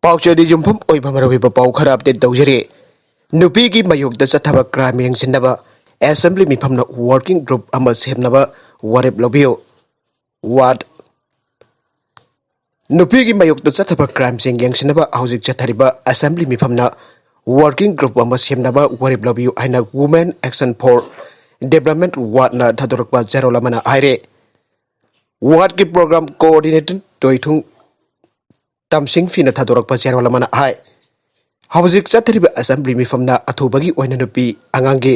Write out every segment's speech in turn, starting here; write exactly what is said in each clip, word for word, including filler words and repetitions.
ꯄꯥꯎꯆꯦꯗ ꯌꯨꯝꯐꯝ ꯑꯣꯏꯕ ꯃꯔꯨꯑꯣꯏꯕ ꯄꯥꯎ ꯈꯔ ꯑꯞꯗꯦꯠ ꯇꯧꯖꯔꯤ꯫ ꯅꯨꯄꯤꯒꯤ ꯃꯥꯌꯣꯛꯇ ꯆꯠꯊꯕ ꯀ꯭ꯔꯥꯏꯝ ꯌꯦꯡꯁꯤꯟꯅꯕ ꯑꯦꯁꯦꯝꯕ꯭ꯂꯤ ꯃꯤꯐꯝꯅ ꯋꯥꯔꯀꯤꯡ ꯒ꯭ꯔꯨꯞ ꯑꯃ ꯁꯦꯝꯅꯕ ꯋꯥꯔꯦꯞ ꯂꯧꯕꯤꯌꯨ꯫ ꯋꯥꯔꯗ ꯅꯨꯄꯤꯒꯤ ꯃꯥꯌꯣꯛꯇ ꯆꯠꯊꯕ ꯀ꯭ꯔꯥꯏꯝꯁꯤꯡ ꯌꯦꯡꯁꯤꯟꯅꯕ ꯍꯧꯖꯤꯛ ꯆꯠꯊꯔꯤꯕ ꯑꯦꯁꯦꯝꯕ꯭ꯂꯤ ꯃꯤꯐꯝꯅ ꯋꯥꯔꯀꯤꯡ ꯒ꯭ꯔꯨꯞ ꯑꯃ ꯁꯦꯝꯅꯕ ꯋꯥꯔꯦꯞ ꯂꯧꯕꯤꯌꯨ ꯍꯥꯏꯅ Women Action for Development ꯋꯥꯔꯗꯅ ꯊꯥꯗꯣꯔꯛꯄ ꯆꯦꯔꯣꯜ ꯑꯃꯅ ꯍꯥꯏꯔꯦ꯫ ꯋꯥꯔꯗꯀꯤ ꯄ꯭ꯔꯣꯒ꯭ꯔꯥꯝ ꯀꯣꯑꯣꯔꯗꯤꯅꯦꯇꯔ ꯇꯣꯏꯊꯨꯡ ꯇꯝꯁꯤꯡ ꯐꯤꯅ ꯊꯥꯗꯣꯔꯛꯄ ꯆꯦꯔꯣꯜ ꯑꯃꯅ ꯍꯥꯏ, ꯍꯧꯖꯤꯛ ꯆꯠꯊꯔꯤꯕ ꯑꯦꯁꯦꯝꯕ꯭ꯂꯤ ꯃꯤꯐꯝꯅ ꯑꯊꯨꯕꯒꯤ ꯑꯣꯏꯅ ꯅꯨꯄꯤ ꯑꯉꯥꯡꯒꯤ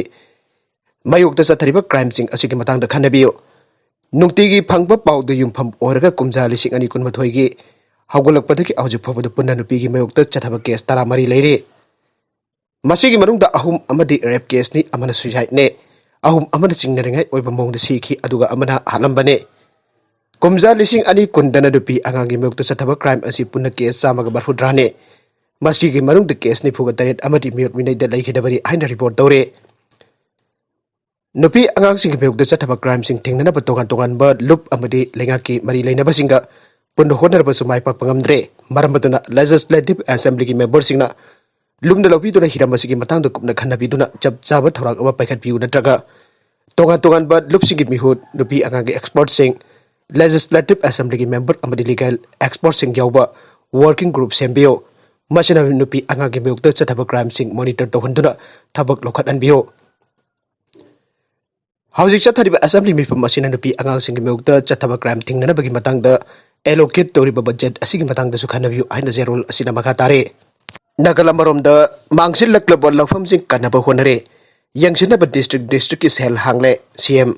ꯃꯥꯌꯣꯛꯇ ꯆꯠꯊꯔꯤꯕ ꯀ꯭ꯔꯥꯏꯝꯁꯤꯡ ꯑꯁꯤꯒꯤ ꯃꯇꯥꯡꯗ ꯈꯟꯅꯕꯤꯌꯨ꯫ ꯅꯨꯡꯇꯤꯒꯤ ꯐꯪꯕ ꯄꯥꯎꯗ ꯌꯨꯝꯐꯝ ꯑꯣꯏꯔꯒ ꯀꯨꯝꯖꯥ ꯂꯤꯁꯤꯡ ꯑꯅꯤ ꯀꯨꯟꯃꯥꯊꯣꯏꯒꯤ ꯍꯧꯒꯠꯂꯛꯄꯗꯒꯤ ꯍꯧꯖꯤꯛ ꯐꯥꯎꯕꯗ ꯄꯨꯟꯅ ꯅꯨꯄꯤꯒꯤ ꯃꯥꯌꯣꯛꯇ ꯆꯠꯊꯕ ꯀꯦꯁ ꯇꯔꯥꯃꯔꯤ ꯂꯩꯔꯤ꯫ ꯃꯁꯤꯒꯤ ꯃꯅꯨꯡꯗ ꯑꯍꯨꯝ ꯑꯃꯗꯤ ꯔꯦꯞ ꯀꯦꯁꯅꯤ, ꯑꯃꯅ ꯁꯨꯏꯁꯥꯏꯗꯅꯦ, ꯑꯍꯨꯝ ꯑꯃꯅ ꯆꯤꯡꯅꯔꯤꯉꯥꯏ ꯑꯣꯏꯕ ꯃꯑꯣꯡꯗ ꯁꯤꯈꯤ, ꯑꯗꯨꯒ ꯑꯃꯅ ꯍꯥꯠꯂꯝꯕꯅꯦ꯫ ꯀꯨꯝꯖꯥ ꯂꯤꯁꯤꯡ ꯑꯅꯤ ꯀꯨꯟꯗꯅ ꯅꯨꯄꯤ ꯑꯉꯥꯡꯒꯤ ꯃꯥꯌꯣꯛꯇ ꯆꯠꯊꯕ ꯀ꯭ꯔꯥꯏꯝ ꯑꯁꯤ ꯄꯨꯟꯅ ꯀꯦꯁ ꯆꯥꯝꯃꯒ ꯃꯔꯤꯐꯨꯇꯔꯥꯅꯦ꯫ ꯃꯁꯤꯒꯤ ꯃꯅꯨꯡꯗ ꯀꯦꯁ ꯅꯤꯐꯨꯒ ꯇꯔꯦꯠ ꯑꯃꯗꯤ ꯃꯤꯑꯣꯠ ꯃꯤꯅꯩꯗ ꯂꯩꯈꯤꯗꯕꯅꯤ ꯍꯥꯏꯅ ꯔꯤꯄꯣꯔꯠ ꯇꯧꯔꯦ꯫ ꯅꯨꯄꯤ ꯑꯉꯥꯡꯁꯤꯡꯒꯤ ꯃꯥꯌꯣꯛꯇ ꯆꯠꯊꯕ ꯀ꯭ꯔꯥꯏꯝꯁꯤꯡ ꯊꯤꯡꯅꯅꯕ ꯇꯣꯉꯥꯟ ꯇꯣꯉꯥꯟꯕ ꯂꯨꯞ ꯑꯃꯗꯤ ꯂꯩꯉꯥꯛꯀꯤ ꯃꯔꯤ ꯂꯩꯅꯕꯁꯤꯡꯒ ꯄꯨꯟꯅ ꯍꯣꯠꯅꯔꯕꯁꯨ ꯃꯥꯏ ꯄꯥꯛꯄ ꯉꯝꯗ꯭ꯔꯦ꯫ ꯃꯔꯝ ꯑꯗꯨꯅ ꯂꯦꯖꯤꯁꯂꯦꯇꯤꯚ ꯑꯦꯁꯦꯝꯕ꯭ꯂꯤꯒꯤ ꯃꯦꯝꯕꯔꯁꯤꯡꯅ ꯂꯨꯝꯅ ꯂꯧꯕꯤꯗꯨꯅ ꯍꯤꯔꯝ ꯑꯁꯤꯒꯤ ꯃꯇꯥꯡꯗ ꯀꯨꯞꯅ ꯈꯟꯅꯕꯤꯗꯨꯅ ꯆꯞ ꯆꯥꯕ ꯊꯧꯔꯥꯡ ꯑꯃ ꯄꯥꯏꯈꯠꯄꯤꯌꯨ, ꯅꯠꯇ꯭ꯔꯒ ꯇꯣꯉꯥꯟ ꯇꯣꯉꯥꯟꯕ ꯂꯨꯞꯁꯤꯡꯒꯤ ꯃꯤꯍꯨꯠ, ꯅꯨꯄꯤ ꯑꯉꯥꯡꯒꯤ ꯑꯦꯛꯁꯄꯔꯠꯁꯤꯡ, ꯂꯦꯖꯤꯁꯂꯦꯇꯤꯚ ꯑꯦꯁꯦꯝꯕ꯭ꯂꯤꯒꯤ ꯃꯦꯝꯕꯔ ꯑꯃꯗꯤ ꯂꯤꯒꯦꯜ ꯑꯦꯛꯁꯄꯔꯠꯁꯤꯡ ꯌꯥꯎꯕ ꯋꯥꯔꯀꯤꯡ ꯒ꯭ꯔꯨꯞ ꯁꯦꯝꯕꯤꯌꯨ꯫ ꯃꯁꯤꯅ ꯅꯨꯄꯤ ꯑꯉꯥꯡꯒꯤ ꯃꯥꯌꯣꯛꯇ ꯆꯠꯊꯕ ꯀ꯭ꯔꯥꯏꯝꯁꯤꯡ ꯃꯣꯅꯤꯇꯔ ꯇꯧꯍꯟꯗꯨꯅ ꯊꯕꯛ ꯂꯧꯈꯠꯍꯟꯕꯤꯌꯨ꯫ ꯍꯧꯖꯤꯛ ꯆꯠꯊꯔꯤꯕ ꯑꯦꯁꯦꯝꯕ꯭ꯂꯤ ꯃꯤꯐꯝ ꯑꯁꯤꯅ ꯅꯨꯄꯤ ꯑꯉꯥꯡꯁꯤꯡꯒꯤ ꯃꯥꯌꯣꯛꯇ ꯆꯠꯊꯕ ꯀ꯭ꯔꯥꯏꯝ ꯊꯤꯡꯅꯅꯕꯒꯤ ꯃꯇꯥꯡꯗ ꯑꯦꯂꯣꯀꯦꯠ ꯇꯧꯔꯤꯕ ꯕꯖꯦꯠ ꯑꯁꯤꯒꯤ ꯃꯇꯥꯡꯗꯁꯨ ꯈꯟꯅꯕꯤꯌꯨ ꯍꯥꯏꯅ ꯆꯦꯔꯣꯜ ꯑꯁꯤꯅ ꯃꯈꯥ ꯇꯥꯔꯦ꯫ ꯅꯥꯒꯜ ꯑꯃꯔꯣꯝꯗ ꯃꯥꯡꯁꯤꯜꯂꯛꯂꯕ ꯂꯧꯐꯝꯁꯤꯡ ꯀꯟꯅꯕ ꯍꯣꯠꯅꯔꯦ꯫ ꯌꯦꯡꯁꯤꯟꯅꯕ ꯗꯤꯁꯇ꯭ꯔꯤꯛ ꯗꯤꯁꯇ꯭ꯔꯤꯛꯀꯤ ꯁꯦꯜ ꯍꯥꯡꯂꯦ, ꯁꯤ ꯑꯦꯝ꯫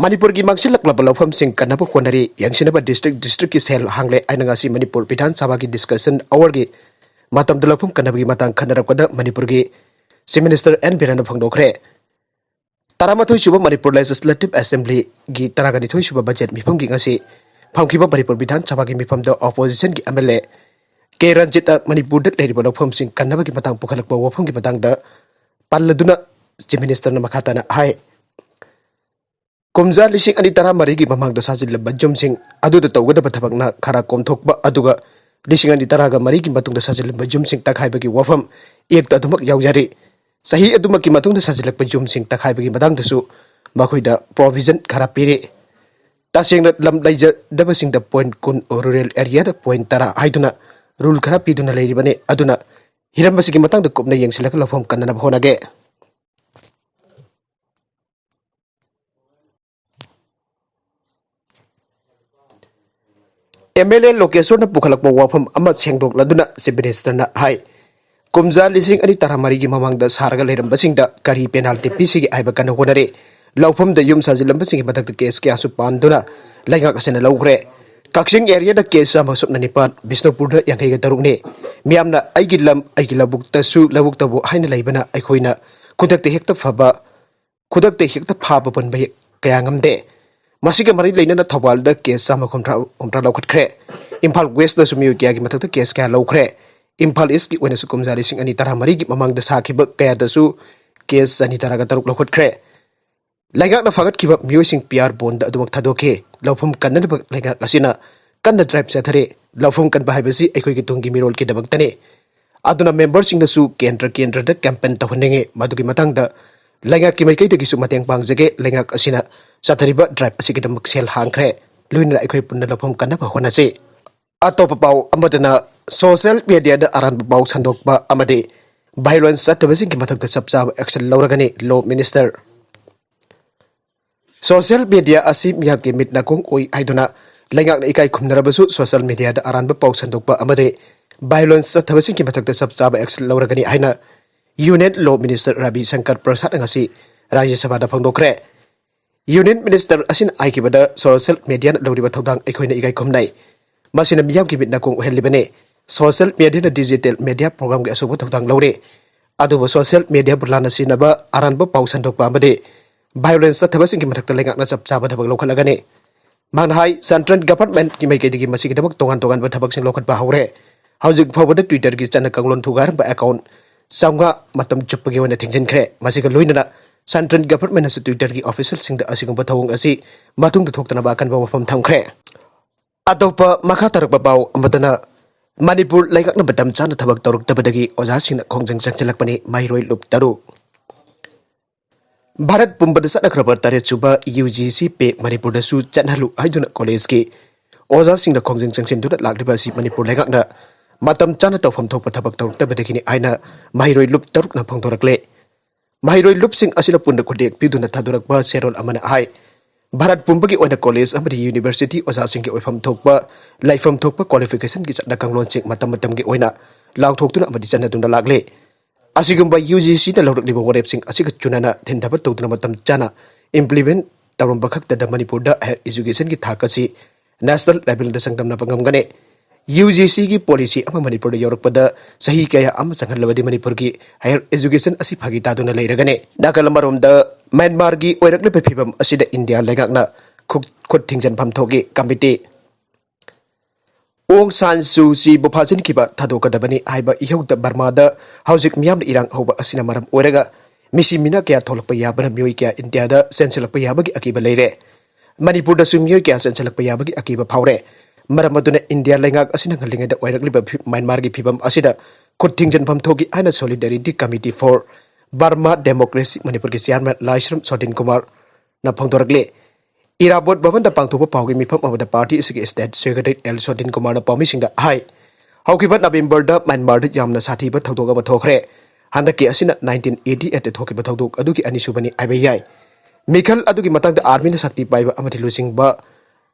ꯃꯅꯤꯄꯨꯔꯒꯤ ꯃꯥꯡꯁꯤꯜꯂꯛꯂꯕ ꯂꯧꯐꯝꯁꯤꯡ ꯀꯟꯅꯕ ꯍꯣꯠꯅꯔꯤ꯫ ꯌꯦꯡꯁꯤꯟꯅꯕ ꯗꯤꯁꯇ꯭ꯔꯤꯛ ꯗꯤꯁꯇ꯭ꯔꯤꯛꯀꯤ ꯁꯦꯜ ꯍꯥꯡꯂꯦ ꯍꯥꯏꯅ ꯉꯁꯤ ꯃꯅꯤꯄꯨꯔ ꯕꯤꯙꯥꯟ ꯁꯚꯥꯒꯤ ꯗꯤꯁꯀꯁꯟ ꯑꯋꯥꯔꯒꯤ ꯃꯇꯝꯗ ꯂꯧꯐꯝ ꯀꯟꯅꯕꯒꯤ ꯃꯇꯥꯡ ꯈꯟꯅꯔꯛꯄꯗ ꯃꯅꯤꯄꯨꯔꯒꯤ ꯆꯤꯐ ꯃꯤꯅꯤꯁꯇꯔ ꯑꯦꯟ ꯕꯤꯔꯦꯟꯅ ꯐꯣꯡꯗꯣꯛꯈ꯭ꯔꯦ꯫ ꯇꯔꯥꯃꯥꯊꯣꯏ ꯁꯨꯕ ꯃꯅꯤꯄꯨꯔ ꯂꯦꯖꯤꯁꯂꯦꯇꯤꯚ ꯑꯦꯁꯦꯝꯕ꯭ꯂꯤꯒꯤ ꯇꯔꯥꯒ ꯅꯤꯊꯣꯏ ꯁꯨꯕ ꯕꯖꯦꯠ ꯃꯤꯐꯝꯒꯤ ꯉꯁꯤ ꯐꯝꯈꯤꯕ ꯃꯅꯤꯄꯨꯔ ꯕꯤꯙꯥꯟ ꯁꯚꯥꯒꯤ ꯃꯤꯐꯝꯗ ꯑꯣꯄꯣꯖꯤꯁꯟꯒꯤ ꯑꯦꯝ ꯑꯦꯜ ꯑꯦ ꯀꯦ ꯔꯟꯖꯤꯠꯅ ꯃꯅꯤꯄꯨꯔꯗ ꯂꯩꯔꯤꯕ ꯂꯧꯐꯝꯁꯤꯡ ꯀꯟꯅꯕꯒꯤ ꯃꯇꯥꯡ ꯄꯨꯈꯠꯂꯛꯄ ꯋꯥꯐꯝꯒꯤ ꯃꯇꯥꯡꯗ ꯄꯜꯂꯗꯨꯅ ꯆꯤꯐ ꯃꯤꯅꯤꯁꯇꯔꯅ ꯃꯈꯥ ꯇꯥꯅ ꯍꯥꯏ꯫ ꯀꯨꯝꯖꯥ ꯂꯤꯁꯤꯡ ꯑꯅꯤ ꯇꯔꯥꯃꯔꯤꯒꯤ ꯃꯃꯥꯡꯗ ꯁꯥꯖꯤꯜꯂꯝꯕ ꯌꯨꯝꯁꯤꯡ ꯑꯗꯨꯗ ꯇꯧꯒꯗꯕ ꯊꯕꯛꯅ ꯈꯔ ꯀꯣꯝꯊꯣꯛꯄ, ꯑꯗꯨꯒ ꯂꯤꯁꯤꯡ ꯑꯅꯤ ꯇꯔꯥꯒ ꯃꯔꯤꯒꯤ ꯃꯇꯨꯡꯗ ꯁꯥꯖꯤꯜꯂꯝꯕ ꯌꯨꯝꯁꯤꯡ ꯇꯛꯈꯥꯏꯕꯒꯤ ꯋꯥꯐꯝ ꯑꯦꯛꯇ ꯑꯗꯨꯃꯛ ꯌꯥꯎꯖꯔꯤ꯫ ꯆꯍꯤ ꯑꯗꯨꯃꯛꯀꯤ ꯃꯇꯨꯡꯗ ꯁꯥꯖꯤꯜꯂꯛꯄ ꯌꯨꯝꯁꯤꯡ ꯇꯛꯈꯥꯏꯕꯒꯤ ꯃꯇꯥꯡꯗꯁꯨ ꯃꯈꯣꯏꯗ ꯄ꯭ꯔꯣꯚꯤꯖꯟ ꯈꯔ ꯄꯤꯔꯤ꯫ ꯇꯁꯦꯡꯅ ꯂꯝ ꯂꯩꯖꯗꯕꯁꯤꯡꯗ ꯄꯣꯏꯟꯠ ꯀꯨꯟ, ꯔꯨꯔꯦꯜ ꯑꯦꯔꯤꯌꯥꯗ ꯄꯣꯏꯟꯠ ꯇꯔꯥ ꯍꯥꯏꯗꯨꯅ ꯔꯨꯜ ꯈꯔ ꯄꯤꯗꯨꯅ ꯂꯩꯔꯤꯕꯅꯤ꯫ ꯑꯗꯨꯅ ꯍꯤꯔꯝ ꯑꯁꯤꯒꯤ ꯃꯇꯥꯡꯗ ꯀꯨꯞꯅ ꯌꯦꯡꯁꯤꯜꯂꯒ ꯂꯧꯐꯝ ꯀꯟꯅꯅꯕ ꯍꯣꯠꯅꯒꯦ꯫ ꯑꯦꯝ ꯑꯦꯜ ꯑꯦ ꯂꯣꯀꯦꯁꯣꯔꯅ ꯄꯨꯈꯠꯂꯛꯄ ꯋꯥꯐꯝ ꯑꯃ ꯁꯦꯡꯗꯣꯛꯂꯗꯨꯅ ꯆꯤꯐ ꯃꯤꯅꯤꯁꯇꯔꯅ ꯍꯥꯏ, ꯀꯨꯝꯖꯥ ꯂꯤꯁꯤꯡ ꯑꯅꯤ ꯇꯔꯥꯃꯔꯤꯒꯤ ꯃꯃꯥꯡꯗ ꯁꯥꯔꯒ ꯂꯩꯔꯝꯕꯁꯤꯡꯗ ꯀꯔꯤ ꯄꯦꯅꯥꯜꯇꯤ ꯄꯤꯁꯤꯒꯦ ꯍꯥꯏꯕ ꯀꯟꯅ ꯍꯣꯠꯅꯔꯤ꯫ ꯂꯧꯐꯝꯗ ꯌꯨꯝ ꯁꯥꯖꯤꯜꯂꯝꯕꯁꯤꯡꯒꯤ ꯃꯊꯛꯇ ꯀꯦꯁ ꯀꯌꯥꯁꯨ ꯄꯥꯟꯗꯨꯅ ꯂꯩꯉꯥꯛ ꯑꯁꯤꯅ ꯂꯧꯈ꯭ꯔꯦ꯫ ꯀꯛꯆꯤꯡ ꯑꯦꯔꯤꯌꯥꯗ ꯀꯦꯁ ꯆꯥꯝꯃ ꯁꯨꯞꯅ ꯅꯤꯄꯥꯟ, ꯕꯤꯁꯅꯨꯄꯨꯔꯗ ꯌꯥꯡꯈꯩꯒ ꯇꯔꯨꯛꯅꯤ꯫ ꯃꯤꯌꯥꯝꯅ "ꯑꯩꯒꯤ ꯂꯝ, ꯑꯩꯒꯤ ꯂꯧꯕꯨꯛꯇꯁꯨ ꯂꯧꯕꯨꯛꯇꯕꯨ" ꯍꯥꯏꯅ ꯂꯩꯕꯅ ꯑꯩꯈꯣꯏꯅ ꯈꯨꯗꯛꯇ ꯍꯦꯛꯇ ꯐꯕ, ꯈꯨꯗꯛꯇ ꯍꯦꯛꯇ ꯐꯥꯕ ꯄꯨꯟꯕ ꯍꯦꯛ ꯀꯌꯥ ꯉꯝꯗꯦ꯫ ꯃꯁꯤꯒ ꯃꯔꯤ ꯂꯩꯅꯅ ꯊꯧꯕꯥꯜꯗ ꯀꯦꯁ ꯆꯥꯝꯃ ꯀꯨꯟꯊ꯭ꯔꯥ, ꯀꯨꯟꯊ꯭ꯔꯥ ꯂꯧꯈꯠꯈ꯭ꯔꯦ꯫ ꯏꯝꯐꯥꯜ ꯋꯦꯁꯇꯁꯨ ꯃꯤꯑꯣꯏ ꯀꯌꯥꯒꯤ ꯃꯊꯛꯇ ꯀꯦꯁ ꯀꯌꯥ ꯂꯧꯈ꯭ꯔꯦ꯫ ꯏꯝꯐꯥꯜ ꯏꯁꯀꯤ ꯑꯣꯏꯅꯁꯨ ꯀꯨꯝꯖꯥ ꯂꯤꯁꯤꯡ ꯑꯅꯤ ꯇꯔꯥꯃꯔꯤꯒꯤ ꯃꯃꯥꯡꯗ ꯁꯥꯈꯤꯕ ꯀꯌꯥꯗꯁꯨ ꯀꯦꯁ ꯆꯅꯤ ꯇꯔꯥꯒ ꯇꯔꯨꯛ ꯂꯧꯈꯠꯈ꯭ꯔꯦ꯫ ꯂꯩꯉꯥꯛꯅ ꯐꯥꯒꯠꯈꯤꯕ ꯃꯤꯑꯣꯏꯁꯤꯡ ꯄꯤ ꯑꯥꯔ ꯕꯣꯟꯗ ꯑꯗꯨꯃꯛ ꯊꯥꯗꯣꯛꯈꯤ꯫ ꯂꯧꯐꯝ ꯀꯟꯅꯅꯕ ꯂꯩꯉꯥꯛ ꯑꯁꯤꯅ ꯀꯟꯅ ꯗ꯭ꯔꯥꯏꯚ ꯆꯠꯊꯔꯤ꯫ ꯂꯧꯐꯝ ꯀꯟꯕ ꯍꯥꯏꯕꯁꯤ ꯑꯩꯈꯣꯏꯒꯤ ꯇꯨꯡꯒꯤ ꯃꯤꯔꯣꯜꯒꯤꯗꯃꯛꯇꯅꯤ꯫ ꯑꯗꯨꯅ ꯃꯦꯝꯕꯔꯁꯤꯡꯅꯁꯨ ꯀꯦꯟꯗ꯭ꯔ ꯀꯦꯟꯗ꯭ꯔꯗ ꯀꯦꯝꯄꯦꯟ ꯇꯧꯍꯟꯅꯤꯡꯉꯤ꯫ ꯃꯗꯨꯒꯤ ꯃꯇꯥꯡꯗ ꯂꯩꯉꯥꯛꯀꯤ ꯃꯥꯏꯀꯩꯗꯒꯤꯁꯨ ꯃꯇꯦꯡ ꯄꯥꯡꯖꯒꯦ꯫ ꯂꯩꯉꯥꯛ ꯑꯁꯤꯅ ꯆꯠꯊꯔꯤꯕ ꯗ꯭ꯔꯥꯏꯚ ꯑꯁꯤꯒꯤꯗꯃꯛ ꯁꯦꯜ ꯍꯥꯡꯈ꯭ꯔꯦ꯫ ꯂꯣꯏꯅꯅ ꯑꯩꯈꯣꯏ ꯄꯨꯟꯅ ꯂꯧꯐꯝ ꯀꯟꯅꯕ ꯍꯣꯠꯅꯁꯤ꯫ ꯑꯇꯣꯞꯄ ꯄꯥꯎ ꯑꯃꯗꯅ, ꯁꯣꯁꯤꯌꯦꯜ ꯃꯦꯗꯤꯌꯥꯗ ꯑꯔꯥꯟꯕ ꯄꯥꯎ ꯁꯟꯗꯣꯛꯄ ꯑꯃꯗꯤ ꯚꯥꯏꯑꯣꯂꯦꯟꯁ ꯆꯠꯊꯕꯁꯤꯡꯒꯤ ꯃꯊꯛꯇ ꯆꯞ ꯆꯥꯕ ꯑꯦꯛꯁꯟ ꯂꯧꯔꯒꯅꯤ, ꯂꯣ ꯃꯤꯅꯤꯁꯇꯔ꯫ ꯁꯣꯁꯤꯌꯦꯜ ꯃꯦꯗꯤꯌꯥ ꯑꯁꯤ ꯃꯤꯌꯥꯝꯒꯤ ꯃꯤꯠ ꯅꯥꯀꯣꯡ ꯑꯣꯏ ꯍꯥꯏꯗꯨꯅ ꯂꯩꯉꯥꯛꯅ ꯏꯀꯥꯏ ꯈꯨꯝꯅꯔꯕꯁꯨ, ꯁꯣꯁꯤꯌꯦꯜ ꯃꯦꯗꯤꯌꯥꯗ ꯑꯔꯥꯟꯕ ꯄꯥꯎ ꯁꯟꯗꯣꯛꯄ ꯑꯃꯗꯤ ꯚꯥꯏꯑꯣꯂꯦꯟꯁ ꯆꯠꯊꯕꯁꯤꯡꯒꯤ ꯃꯊꯛꯇ ꯆꯞ ꯆꯥꯕ ꯑꯦꯛꯁꯟ ꯂꯧꯔꯒꯅꯤ ꯍꯥꯏꯅ ꯌꯨꯅꯤꯌꯟ ꯂꯣ ꯃꯤꯅꯤꯁꯇꯔ ꯔꯕꯤ ꯁꯪꯀꯔ ꯄ꯭ꯔꯁꯥꯗꯅ ꯉꯁꯤ ꯔꯥꯖ꯭ꯌ ꯁꯚꯥꯗ ꯐꯣꯡꯗꯣꯛꯈ꯭ꯔꯦ꯫ ꯌꯨꯅꯤꯌꯟ ꯃꯤꯅꯤꯁꯇꯔ ꯑꯁꯤꯅ ꯍꯥꯏꯈꯤꯕꯗ, ꯁꯣꯁꯤꯌꯦꯜ ꯃꯦꯗꯤꯌꯥꯅ ꯂꯧꯔꯤꯕ ꯊꯧꯗꯥꯡ ꯑꯩꯈꯣꯏꯅ ꯏꯀꯥꯏ ꯈꯨꯝꯅꯩ꯫ ꯃꯁꯤꯅ ꯃꯤꯌꯥꯝꯒꯤ ꯃꯤꯠ ꯅꯥꯀꯣꯡ ꯑꯣꯏꯍꯜꯂꯤꯕꯅꯤ꯫ ꯁꯣꯁꯤꯌꯦꯜ ꯃꯦꯗꯤꯌꯥꯅ ꯗꯤꯖꯤꯇꯦꯜ ꯃꯦꯗꯤꯌꯥ ꯄ꯭ꯔꯣꯒ꯭ꯔꯥꯝꯒꯤ ꯑꯆꯧꯕ ꯊꯧꯗꯥꯡ ꯂꯧꯔꯤ꯫ ꯑꯗꯨꯕꯨ ꯁꯣꯁꯤꯌꯦꯜ ꯃꯦꯗꯤꯌꯥꯕꯨ ꯂꯥꯟꯅ ꯁꯤꯖꯤꯟꯅꯕ, ꯑꯔꯥꯟꯕ ꯄꯥꯎ ꯁꯟꯗꯣꯛꯄ ꯑꯃꯗꯤ ꯚꯥꯏꯑꯣꯂꯦꯟꯁ ꯆꯠꯊꯕꯁꯤꯡꯒꯤ ꯃꯊꯛꯇ ꯂꯩꯉꯥꯛꯅ ꯆꯞ ꯆꯥꯕ ꯊꯕꯛ ꯂꯧꯈꯠꯂꯒꯅꯤ꯫ ꯃꯍꯥꯛꯅ ꯍꯥꯏ, ꯁꯦꯟꯇ꯭ꯔꯦꯜ ꯒꯚꯔꯟꯃꯦꯟꯠꯀꯤ ꯃꯥꯏꯀꯩꯗꯒꯤ ꯃꯁꯤꯒꯤꯗꯃꯛ ꯇꯣꯉꯥꯟ ꯇꯣꯉꯥꯟꯕ ꯊꯕꯛꯁꯤꯡ ꯂꯧꯈꯠꯄ ꯍꯧꯔꯦ꯫ ꯍꯧꯖꯤꯛ ꯐꯥꯎꯕꯗ Twitter-ꯒꯤ ꯆꯠꯅ ꯀꯥꯡꯂꯣꯟ ꯊꯨꯒꯥꯏꯔꯝꯕ ꯑꯦꯀꯥꯎꯟꯠ ꯆꯥꯝꯃꯉꯥ ꯃꯇꯝ ꯆꯨꯞꯄꯒꯤ ꯑꯣꯏꯅ ꯊꯤꯡꯖꯤꯟꯈ꯭ꯔꯦ꯫ ꯃꯁꯤꯒ ꯂꯣꯏꯅꯅ Central Government ꯅꯁꯨ Twitter ꯒꯤ official ꯁꯤꯡꯗ ꯑꯁꯤꯒꯨꯝꯕ ꯊꯧꯑꯣꯡ ꯑꯁꯤ ꯃꯇꯨꯡꯗ ꯊꯣꯛꯇꯅꯕ ꯑꯀꯟꯕ ꯋꯥꯐꯝ ꯊꯝꯈ꯭ꯔꯦ꯫ ꯑꯇꯣꯞꯄ ꯃꯈꯥ ꯇꯥꯔꯛꯄ ꯄꯥꯎ ꯑꯃꯗꯅ, ꯃꯅꯤꯄꯨꯔ ꯂꯩꯉꯥꯛꯅ ꯃꯇꯝ ꯆꯥꯅ ꯊꯕꯛ ꯇꯧꯔꯛꯇꯕꯗꯒꯤ ꯑꯣꯖꯥꯁꯤꯡꯅ ꯈꯣꯡꯖꯪ ꯆꯪꯁꯤꯜꯂꯛꯄꯅꯤ, ꯃꯍꯩꯔꯣꯏ ꯂꯨꯞ ꯇꯔꯨꯛ꯫ ꯚꯥꯔꯠ ꯄꯨꯝꯕꯗ ꯆꯠꯅꯈ꯭ꯔꯕ ꯇꯔꯦꯠ ꯁꯨꯕ UGC pay ꯃꯅꯤꯄꯨꯔꯗꯁꯨ ꯆꯠꯍꯜꯂꯨ ꯍꯥꯏꯗꯨꯅ college ꯀꯤ ꯑꯣꯖꯥꯁꯤꯡꯅ ꯈꯣꯡꯖꯪ ꯆꯪꯁꯤꯟꯗꯨꯅ ꯂꯥꯛꯂꯤꯕ ꯑꯁꯤ ꯃꯅꯤꯄꯨꯔ ꯂꯩꯉꯥꯛꯅ ꯃꯇꯝ ꯆꯥꯅ ꯇꯧꯐꯝ ꯊꯣꯛꯄ ꯊꯕꯛ ꯇꯧꯔꯛꯇꯕꯗꯒꯤꯅꯤ ꯍꯥꯏꯅ ꯃꯍꯩꯔꯣꯏ ꯂꯨꯞ ꯇꯔꯨꯛꯅ ꯐꯣꯡꯗꯣꯔꯛꯂꯦ꯫ ꯃꯍꯩꯔꯣꯏ ꯂꯨꯞꯁꯤꯡ ꯑꯁꯤꯅ ꯄꯨꯟꯅ ꯈꯨꯠꯌꯦꯛ ꯄꯤꯗꯨꯅ ꯊꯥꯗꯣꯔꯛꯄ ꯆꯦꯔꯣꯜ ꯑꯃꯅ ꯍꯥꯏ, ꯚꯥꯔꯠ ꯄꯨꯝꯕꯒꯤ ꯑꯣꯏꯅ college ꯑꯃꯗꯤ university ꯑꯣꯖꯥꯁꯤꯡꯒꯤ ꯑꯣꯏꯐꯝ ꯊꯣꯛꯄ, ꯂꯩꯐꯝ ꯊꯣꯛꯄ qualification ꯒꯤ ꯆꯠꯅ ꯀꯥꯡꯂꯣꯟꯁꯤꯡ ꯃꯇꯝ ꯃꯇꯝꯒꯤ ꯑꯣꯏꯅ ꯂꯥꯎꯊꯣꯛꯇꯨꯅ ꯑꯃꯗꯤ ꯆꯠꯅꯗꯨꯅ ꯂꯥꯛꯂꯦ꯫ ꯑꯁꯤꯒꯨꯝꯕ UGC ꯅ ꯂꯧꯔꯛꯂꯤꯕ ꯋꯥꯔꯦꯞꯁꯤꯡ ꯑꯁꯤꯒ ꯆꯨꯅꯅ ꯊꯤꯟꯊꯕ ꯇꯧꯗꯨꯅ ꯃꯇꯝ ꯆꯥꯅ implement ꯇꯧꯔꯝꯕ ꯈꯛꯇꯗ ꯃꯅꯤꯄꯨꯔꯗ higher education ꯒꯤ ꯊꯥꯛ ꯑꯁꯤ national level ꯗ ꯆꯥꯡꯗꯝꯅꯕ ꯉꯝꯒꯅꯤ꯫ UGC ꯒꯤ policy ꯑꯃ ꯃꯅꯤꯄꯨꯔꯗ ꯌꯧꯔꯛꯄꯗ ꯆꯍꯤ ꯀꯌꯥ ꯑꯃ ꯆꯪꯍꯜꯂꯕꯗꯤ ꯃꯅꯤꯄꯨꯔꯒꯤ higher education ꯑꯁꯤ ꯐꯥꯒꯤ ꯇꯥꯗꯨꯅ ꯂꯩꯔꯒꯅꯤ꯫ ꯅꯥꯀꯜ ꯑꯃꯔꯣꯝꯗ, ꯃ꯭ꯌꯥꯟꯃꯥꯔꯒꯤ ꯑꯣꯏꯔꯛꯂꯤꯕ ꯐꯤꯕꯝ ꯑꯁꯤꯗ ꯏꯟꯗꯤꯌꯥ ꯂꯩꯉꯥꯛꯅ ꯈꯨꯠ, ꯈꯨꯠ ꯊꯤꯡꯖꯤꯟꯐꯝ ꯊꯣꯛꯏ꯫ Committee ꯑꯣꯡ ꯁꯥꯟ ꯁꯨ ꯆꯤꯕꯨ ꯐꯥꯖꯤꯟꯈꯤꯕ ꯊꯥꯗꯣꯛꯀꯗꯕꯅꯤ ꯍꯥꯏꯕ ꯏꯍꯧꯗ ꯕꯔꯃꯥꯗ ꯍꯧꯖꯤꯛ ꯃꯤꯌꯥꯝꯅ ꯏꯔꯥꯡ ꯍꯧꯕ ꯑꯁꯤꯅ ꯃꯔꯝ ꯑꯣꯏꯔꯒ ꯃꯤꯁꯤ ꯃꯤꯅꯥ ꯀꯌꯥ ꯊꯣꯛꯂꯛꯄ ꯌꯥꯕꯅ ꯃꯤꯑꯣꯏ ꯀꯌꯥ ꯏꯟꯗꯤꯌꯥꯗ ꯆꯦꯟꯁꯤꯜꯂꯛꯄ ꯌꯥꯕꯒꯤ ꯑꯀꯤꯕ ꯂꯩꯔꯦ꯫ ꯃꯅꯤꯄꯨꯔꯗꯁꯨ ꯃꯤꯑꯣꯏ ꯀꯌꯥ ꯆꯦꯟꯁꯤꯜꯂꯛꯄ ꯌꯥꯕꯒꯤ ꯑꯀꯤꯕ ꯐꯥꯎꯔꯦ꯫ ꯃꯔꯝ ꯑꯗꯨꯅ ꯏꯟꯗꯤꯌꯥ ꯂꯩꯉꯥꯛ ꯑꯁꯤꯅ ꯉꯜꯂꯤꯉꯩꯗ ꯑꯣꯏꯔꯛꯂꯤꯕ ꯐꯤ-, ꯃ꯭ꯌꯥꯟꯃꯥꯔꯒꯤ ꯐꯤꯕꯝ ꯑꯁꯤꯗ ꯈꯨꯠ ꯊꯤꯡꯖꯤꯟꯐꯝ ꯊꯣꯛꯏ ꯍꯥꯏꯅ Solidarity Committee for Burma Democracy ꯃꯅꯤꯄꯨꯔꯒꯤ chairman ꯂꯥꯏꯁ꯭ꯔꯝ ꯁꯣꯗꯤꯟ ꯀꯨꯃꯥꯔꯅ ꯐꯣꯡꯗꯣꯔꯛꯂꯤ꯫ ꯏꯔꯥꯕꯣꯠ ꯚꯕꯟꯗ ꯄꯥꯡꯊꯣꯛꯄ ꯄꯥꯎꯒꯤ ꯃꯤꯐꯝ ꯑꯃꯗ party ꯑꯁꯤꯒꯤ state secretary ꯑꯦꯜ ꯁꯣꯗꯤꯟ ꯀꯨꯃꯥꯔꯅ ꯄꯥꯎꯃꯤꯁꯤꯡꯗ ꯍꯥꯏ, ꯍꯧꯈꯤꯕ ꯅꯕꯦꯝꯕꯔꯗ ꯃ꯭ꯌꯥꯟꯃꯥꯔꯗ ꯌꯥꯝꯅ ꯁꯥꯊꯤꯕ ꯊꯧꯗꯣꯛ ꯑꯃ ꯊꯣꯛꯈ꯭ꯔꯦ꯫ ꯍꯟꯗꯛꯀꯤ ꯑꯁꯤꯅ nineteen eighty eight ꯊꯣꯛꯈꯤꯕ ꯊꯧꯗꯣꯛ ꯑꯗꯨꯒꯤ ꯑꯅꯤꯁꯨꯕꯅꯤ ꯍꯥꯏꯕ ꯌꯥꯏ꯫ ꯃꯤꯈꯜ ꯑꯗꯨꯒꯤ ꯃꯇꯥꯡꯗ army ꯅ ꯁꯛꯇꯤ ꯄꯥꯏꯕ ꯑꯃꯗꯤ ꯂꯨꯆꯤꯡꯕ,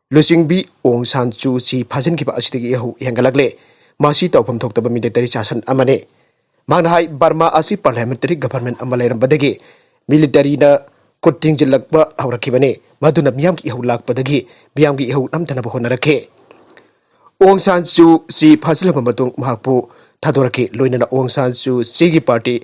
ꯂꯨꯆꯤꯡꯕꯤ ꯑꯣꯡ ꯁꯥꯟ ꯁꯨ ꯆꯤ ꯐꯥꯖꯤꯟꯈꯤꯕ ꯑꯁꯤꯗꯒꯤ ꯏꯍꯧ ꯍꯦꯟꯒꯠꯂꯛꯂꯦ꯫ ꯃꯁꯤ ꯇꯧꯐꯝ ꯊꯣꯛꯇꯕ military ꯁꯥꯁꯟ ꯑꯃꯅꯤ꯫ ꯃꯍꯥꯛꯅ ꯍꯥꯏ, ꯕꯔꯃꯥ ꯑꯁꯤ parliamentary government ꯑꯃ ꯂꯩꯔꯝꯕꯗꯒꯤ military ꯅ ꯈꯨꯠ ꯊꯤꯡꯖꯤꯜꯂꯛꯄ ꯍꯧꯔꯛꯈꯤꯕꯅꯤ꯫ ꯃꯗꯨꯅ ꯃꯤꯌꯥꯝꯒꯤ ꯏꯍꯧ ꯂꯥꯛꯄꯗꯒꯤ ꯃꯤꯌꯥꯝꯒꯤ ꯏꯍꯧ ꯅꯝꯊꯅꯕ ꯍꯣꯠꯅꯔꯛꯈꯤ꯫ ꯑꯣꯡ ꯁꯥꯟ ꯁꯨ ꯆꯤ ꯐꯥꯖꯤꯜꯂꯕ ꯃꯇꯨꯡ ꯃꯍꯥꯛꯄꯨ ꯊꯥꯗꯣꯔꯛꯈꯤ꯫ ꯂꯣꯏꯅꯅ ꯑꯣꯡ ꯁꯥꯟ ꯁꯨ ꯆꯤꯒꯤ party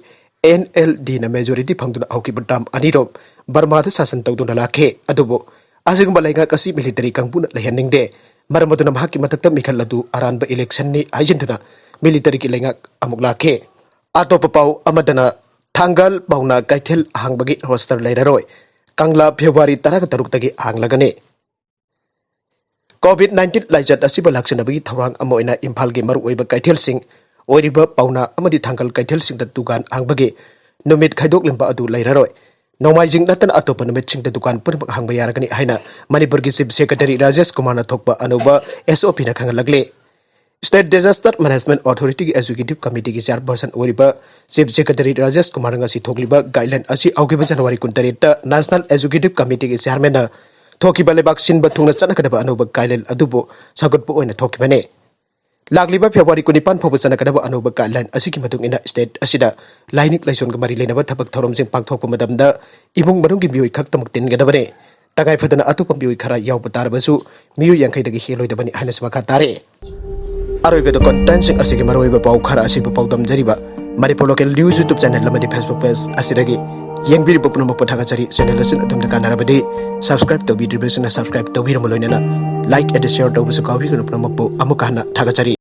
NLD ꯅ majority ꯐꯪꯗꯨꯅ ꯍꯧꯈꯤꯕ term ꯑꯅꯤꯔꯣꯝ ꯕꯔꯃꯥꯗ ꯁꯥꯁꯟ ꯇꯧꯗꯨꯅ ꯂꯥꯛꯈꯤ꯫ ꯑꯗꯨꯕꯨ ꯑꯁꯤꯒꯨꯝꯕ ꯂꯩꯉꯥꯛ ꯑꯁꯤ military ꯀꯥꯡꯕꯨꯅ ꯂꯩꯍꯟꯅꯤꯡꯗꯦ꯫ ꯃꯔꯝ ꯑꯗꯨꯅ ꯃꯍꯥꯛꯀꯤ ꯃꯊꯛꯇ ꯃꯤꯈꯜ ꯑꯗꯨ ꯑꯔꯥꯟꯕ election ꯅꯤ ꯍꯥꯏꯖꯤꯟꯗꯨꯅ military ꯒꯤ ꯂꯩꯉꯥꯛ ꯑꯃꯨꯛ ꯂꯥꯛꯈꯤ꯫ ꯑꯇꯣꯞꯄ ꯄꯥꯎ ꯑꯃꯗꯅ, ꯊꯥꯡꯒꯜ ꯄꯥꯎꯅ ꯀꯩꯊꯦꯜ ꯍꯥꯡꯕꯒꯤ ꯔꯣꯁꯇꯔ ꯂꯩꯔꯔꯣꯏ꯫ ꯀꯪꯂꯥ ꯐꯦꯕ꯭ꯔꯨꯋꯥꯔꯤ ꯇꯔꯥꯒ ꯇꯔꯨꯛꯇꯒꯤ ꯍꯥꯡꯂꯒꯅꯤ꯫ ꯀꯣꯚꯤꯗ ꯅꯥꯏꯟꯇꯤꯟ ꯂꯥꯏꯆꯠ ꯑꯁꯤꯕꯨ ꯂꯥꯛꯁꯤꯟꯅꯕꯒꯤ ꯊꯧꯔꯥꯡ ꯑꯃ ꯑꯣꯏꯅ ꯏꯝꯐꯥꯜꯒꯤ ꯃꯔꯨꯑꯣꯏꯕ ꯀꯩꯊꯦꯜꯁꯤꯡ ꯑꯣꯏꯔꯤꯕ ꯄꯥꯎꯅꯥ ꯑꯃꯗꯤ ꯊꯥꯡꯒꯜ ꯀꯩꯊꯦꯜꯁꯤꯡꯗ ꯗꯨꯀꯥꯟ ꯍꯥꯡꯕꯒꯤ ꯅꯨꯃꯤꯠ ꯈꯥꯏꯗꯣꯛꯂꯝꯕ ꯑꯗꯨ ꯂꯩꯔꯔꯣꯏ꯫ ꯅꯣꯡꯃꯥꯏꯖꯤꯡ ꯅꯠꯇꯅ ꯑꯇꯣꯞꯄ ꯅꯨꯃꯤꯠꯁꯤꯡꯗ ꯗꯨꯀꯥꯟ ꯄꯨꯝꯅꯃꯛ ꯍꯥꯡꯕ ꯌꯥꯔꯒꯅꯤ ꯍꯥꯏꯅ ꯃꯅꯤꯄꯨꯔꯒꯤ ꯆꯤꯐ ꯁꯦꯀ꯭ꯔꯦꯇꯔꯤ ꯔꯥꯖꯦꯁ ꯀꯨꯃꯥꯔꯅ ꯊꯣꯛꯄ ꯑꯅꯧꯕ ꯑꯦꯁ ꯑꯣ ꯄꯤꯅ ꯈꯪꯍꯜꯂꯛꯂꯤ꯫ ꯁ꯭ꯇꯦꯠ ꯗꯤꯖꯥꯁꯇꯔ ꯃꯦꯅꯦꯖꯃꯦꯟꯠ ꯑꯣꯊꯣꯔꯤꯇꯤꯒꯤ ꯑꯦꯛꯖꯤꯀ꯭ꯌꯨꯇꯤꯚ ꯀꯃꯤꯇꯤꯒꯤ ꯆꯦꯌꯔꯄꯔꯁꯟ ꯑꯣꯏꯔꯤꯕ ꯆꯤꯐ ꯁꯦꯀ꯭ꯔꯦꯇꯔꯤ ꯔꯥꯖꯦꯁ ꯀꯨꯃꯥꯔꯅ ꯉꯁꯤ ꯊꯣꯛꯂꯤꯕ ꯒꯥꯏꯗꯂꯥꯏꯟ ꯑꯁꯤ ꯍꯧꯈꯤꯕ ꯖꯅꯋꯥꯔꯤ ꯀꯨꯟꯇꯔꯦꯠꯇ ꯅꯦꯁꯅꯦꯜ ꯑꯦꯛꯖꯤꯀ꯭ꯌꯨꯇꯤꯚ ꯀꯃꯤꯇꯤꯒꯤ ꯆꯦꯌꯔꯃꯦꯟꯅ ꯊꯣꯛꯈꯤꯕ ꯂꯩꯕꯥꯛ ꯁꯤꯟꯕ ꯊꯨꯡꯅ ꯆꯠꯅꯒꯗꯕ ꯑꯅꯧꯕ ꯒꯥꯏꯗꯂꯥꯏꯟ ꯑꯗꯨꯕꯨ ꯁꯧꯒꯠꯄ ꯑꯣꯏꯅ ꯊꯣꯛꯈꯤꯕꯅꯤ꯫ ꯂꯥꯛꯂꯤꯕ ꯐꯦꯕ꯭ꯔꯨꯋꯥꯔꯤ ꯀꯨꯟꯅꯤꯄꯥꯟ ꯐꯥꯎꯕ ꯆꯠꯅꯒꯗꯕ ꯑꯅꯧꯕ ꯒꯥꯏꯗꯂꯥꯏꯟ ꯑꯁꯤꯒꯤ ꯃꯇꯨꯡ ꯏꯟꯅ ꯁ꯭ꯇꯦꯠ ꯑꯁꯤꯗ ꯂꯥꯏꯅꯤꯡ ꯂꯥꯏꯁꯣꯟꯒ ꯃꯔꯤ ꯂꯩꯅꯕ ꯊꯕꯛ ꯊꯧꯔꯝꯁꯤꯡ ꯄꯥꯡꯊꯣꯛꯄ ꯃꯇꯝꯗ ꯏꯃꯨꯡ ꯃꯅꯨꯡꯒꯤ ꯃꯤꯑꯣꯏ ꯈꯛꯇꯃꯛ ꯇꯤꯟꯒꯗꯕꯅꯤ꯫ ꯇꯉꯥꯏ ꯐꯗꯅ ꯑꯇꯣꯞꯄ ꯃꯤꯑꯣꯏ ꯈꯔ ꯌꯥꯎꯕ ꯇꯥꯔꯕꯁꯨ ꯃꯤꯑꯣꯏ ꯌꯥꯡꯈꯩꯗꯒꯤ ꯍꯦꯜꯂꯣꯏꯗꯕꯅꯤ ꯍꯥꯏꯅꯁꯨ ꯃꯈꯥ ꯇꯥꯔꯦ꯫ ꯑꯔꯣꯏꯕꯗ ꯀꯣꯟꯇꯦꯟꯠꯁꯤꯡ ꯑꯁꯤꯒꯤ ꯃꯔꯨꯑꯣꯏꯕ ꯄꯥꯎ ꯈꯔ ꯑꯁꯤꯕꯨ ꯄꯥꯎꯗꯝꯖꯔꯤꯕ Manipur local news YouTube channel ꯑꯃꯗꯤ ꯐꯦꯁꯕꯨꯛ ꯄꯦꯖ ꯑꯁꯤꯗꯒꯤ ꯌꯦꯡꯕꯤꯔꯤꯕ ꯄꯨꯝꯅꯃꯛꯄꯨ ꯊꯥꯒꯠꯆꯔꯤ꯫ ꯆꯦꯅꯦꯜ ꯑꯁꯤꯅ ꯑꯗꯣꯝꯗ ꯀꯥꯟꯅꯔꯕꯗꯤ ꯁꯕꯁꯀ꯭ꯔꯥꯏꯕ ꯇꯧꯕꯤꯗ꯭ꯔꯤꯕꯁꯤꯡꯅ ꯁꯕꯁꯀ꯭ꯔꯥꯏꯕ ꯇꯧꯕꯤꯔꯝꯕ ꯂꯣꯏꯅꯅ ꯂꯥꯏꯛ ꯑꯦꯟ ꯁꯤꯌꯔ ꯇꯧꯕꯁꯨ ꯀꯥꯎꯕꯤꯒꯅꯨ꯫ ꯄꯨꯝꯅꯃꯛꯄꯨ ꯑꯃꯨꯛꯀ ꯍꯟꯅ ꯊꯥꯒꯠꯆꯔꯤ꯫